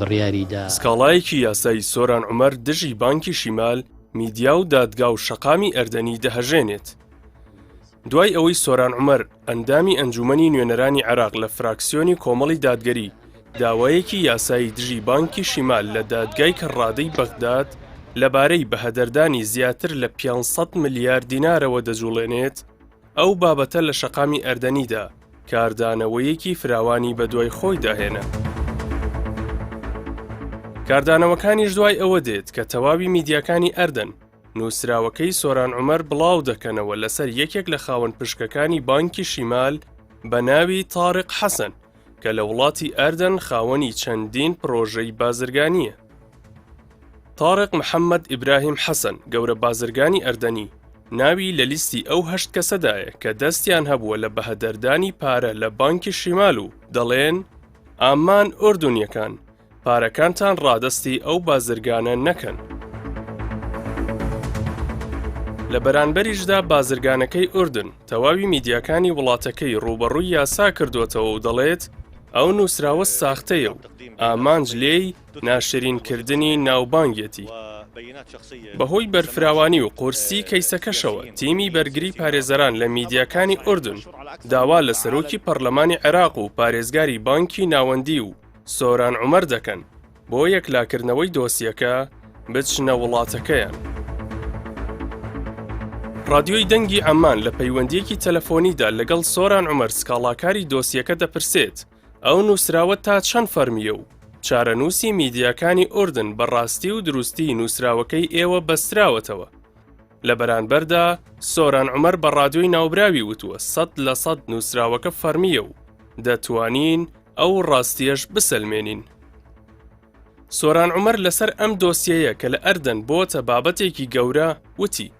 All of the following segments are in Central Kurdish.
بڕیاری دا. سکاڵایەکی یاسایی سۆران عومەر دژی بانکی شیمال، میدیا و دادگا و شەقامی ئەردەنی دەهەژێنێت. دوای ئەوەی سۆران عومەر، ئەندامی ئەنجوومەنی نوێنەرانی عێراق لە فراکسیۆنی کۆمەڵی دادگەری، داوایەکی یاسایی دژی بانکی شیمال لە دادگای کەڕادەی بەغداد لەبارەی بەهەدەردانی زیاتر لە 500 ملیار دینارەوە دەجوڵێنێت، ئەو بابەتە لە شەقامی ئەردەنیدا کاردانەوەیەکی فراوانی بەدوای خۆیدا هێنا. کاردانەوەکانیش دوای ئەوە دێت کە تەواوی میدیاکانی ئەردەن نووسراوەکەی سۆران عومەر بڵاو دەکەنەوە لەسەر یەکێک لە خاوەن پشکەکانی بانکی شیمال بە ناوی تاڕق حەسەن کە لە وڵاتی ئەردەن خاوەنی چەندین پرۆژەی بازرگانییە. تاڕق محەممەد ئیبراهیم حەسەن گەورە بازرگانی ئەردەنی ناوی لە لیستی ئەو هەشت کەسەدایە کە دەستیان هەبووە لە بەهەدەردانی پارە لە بانکی شیمال و دەڵێن ئامان ئۆردونیەکان پارەکانتان ڕادەستی ئەو بازرگانە نەکەن. لە بەرانبەریشدا بازرگانەکەی ئوردن تەواوی میدیاکانی وڵاتەکەی ڕووبەڕووی یاسا کردووەتەوە و دەڵێت ئەو نووسراوە ساختەیە و ئامانج لێی ناشرینکردنی ناوبانگێتی. بەهۆی بەرفراوانی و قورسی کەیسەکەشەوە تیمی بەرگری پارێزەران لە میدیاکانی ئوردن داوا لە سەرۆکی پەرلەمانی عێراق و پارێزگاری بانکی ناوەندی و سۆران عومەر دەکەن بۆ یەکلاکردنەوەی دۆسیەکە بچنە وڵاتەکەیان. ڕادیۆی دەنگی عەممان لە پەیوەندیەکی تەلەفۆنیدا لەگەڵ سۆران عومەر سکاڵاکاری دۆسیەکە دەپرسێت ئەو نووسراوە تا چەند فەرمیە و چارەنووسی میدیاکانی ئوردن بە ڕاستی و دروستی نووسراوەکەی ئێوە بەستراوەتەوە. لە بەرانبەردا سۆران عومەر بە ڕادیۆی ناوبراوی وتووە 100% نووسراوەکە فەرمیە و دەتوانین ئەو ڕاستیەش بسەلمێنین. سۆران عومەر لەسەر ئەم دۆسیەیە کە لە ئەردەن بۆتە بابەتێکی گەورە وتی،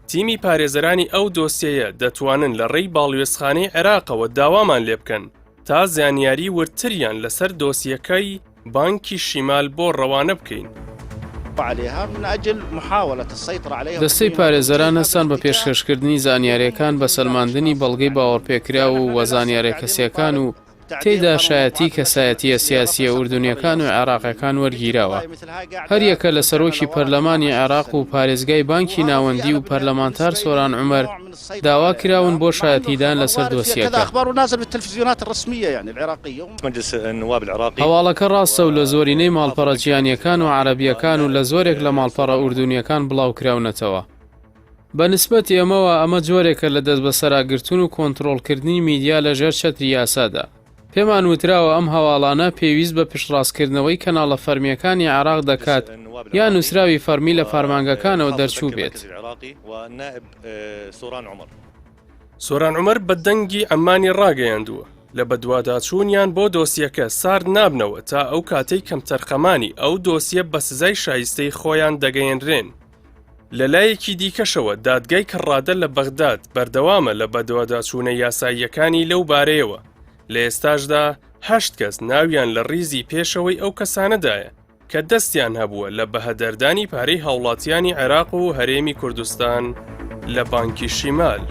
تیمی پارێزەرانی ئەو دۆسیەیە دەتوانن لە ڕێی باڵوێزخانەی عێراقەوە داوامان لێبکەن تا زانیاری وردتریان لەسەر دۆسیەکەی بانکی شیمال بۆ ڕەوانە بکەین. دەستەی پارێزەران هەستان بە پێشکەشکردنی زانیارییەکان بە سەلماندنی بەڵگەی باوەڕپێکراو و زانیاریە کەسییەکان و تێیدا شایەتی کەسایەتییە سیاسییە ئوردونییەکان و عێراقییەکان وەرگیراوە، هەریەکە لە سەرۆکی پەرلەمانی عێراق و پارێزگای بانکی ناوەندی و پەرلەمانتار سۆران عومەر داوا کراون بۆ شایەتیدان لەسەر دۆسیەکە. هەواڵەکە ڕاستە و لە زۆرینەی ماڵپەڕە جیهانییەکان و عەرەبییەکان و لە زۆرێک لە ماڵپەڕە ئوردونییەکان بڵاوکراونەتەوە. بە نسبەت ئێمەوە ئەمە جۆرێکە لە دەستبەسەراگرتن و کۆنتڕۆڵکردنی میدیا لە ژێر چەتری یاسادا. پێمان وتراوە ئەم هەواڵانە پێویست بە پشتڕاستکردنەوەی کەناڵە فەرمییەکانی عێراق دەکات یا نووسراوی فەرمی لە فەرمانگەکانەوە دەرچووبێت. سۆران عومەر بە دەنگی عەممانی ڕاگەیاندووە، لە بەدواداچوونیان بۆ دۆسیەکە سارد نابنەوە تا ئەو کاتەی کەمتەرخەمانی ئەو دۆسیە بە سزای شایستەی خۆیان دەگەیەنرێن. لەلایەکی دیکەشەوە دادگای کەڕادە لە بەغداد بەردەوامە لە بەدواداچوونە یاساییەکانی لەو بارەیەوە، لە ئێستاشدا هەشت کەس ناویان لە ڕیزی پێشەوەی ئەو کەسانەدایە کە دەستیان هەبووە لە بەهەدەردانی پارەی هاوڵاتیانی عێراق و هەرێمی کوردستان لە بانکی شیمال.